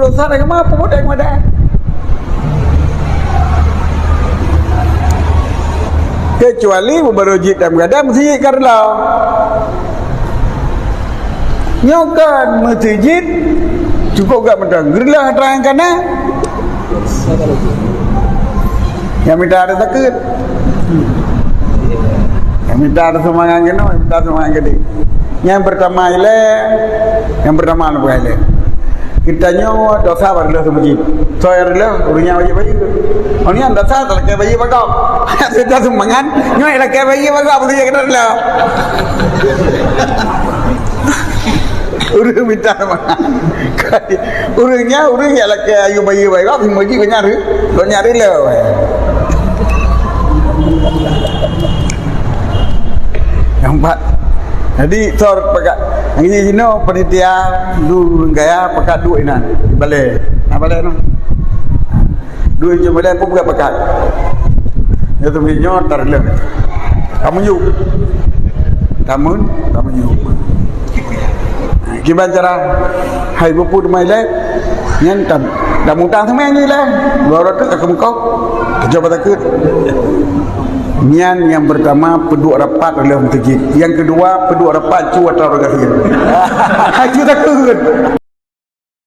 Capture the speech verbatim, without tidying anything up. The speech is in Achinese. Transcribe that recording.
Urusan agama apa buat agama dah? Kecuali baru jit dalam gadang mesti jit ka rela. Nyoe kan meuseujid cukup gak mantong. Geulah terang kana. Nyang mita ada sakét. Nyang mita ada sumbangan keunoe, nyang mita sumbangan keudéh. Nyang pertama ilée, nyang pertama leubeh ilée. Geutanyoe dosa bak reuloh seumeujid. Soe nyang reuloh, ureuëng nyang bayeue-bayeue. Oh, nyan dosa talakée bayeue bak gob. Seuta sumbangan, nyoe lakée bayeue bak gob, ureuëng nyang keudroe reuloh. Ureuëng mita sumbangan. Ureuëng nyan, ureuëng nyang lakée ayu bayeue bak gob, seumeujid gobnyan reu-, gobnyan reuloh. Nampak? Jadi, sor pakat. Nyang jinoe panitia, ureuëng kaya pakat duek inan. Balée. Nah, balée noh. Duek jeuem balée pun bukan pakat. Ya, tapi nyoe tarleuh. Kamu yuk. Tamun, kamu yuk. Kiban cara hai bupu teuma ilée, nyan tam, dah mutang teuma ilée. Dua ratus ka keumeukoh. Keujah bak takeuet. Nyan nyang pertama peuduek rapat reuloh meuseujid. Nyang keudua peuduek rapat cu atra ureuëng gasien. Hai cu takeuet.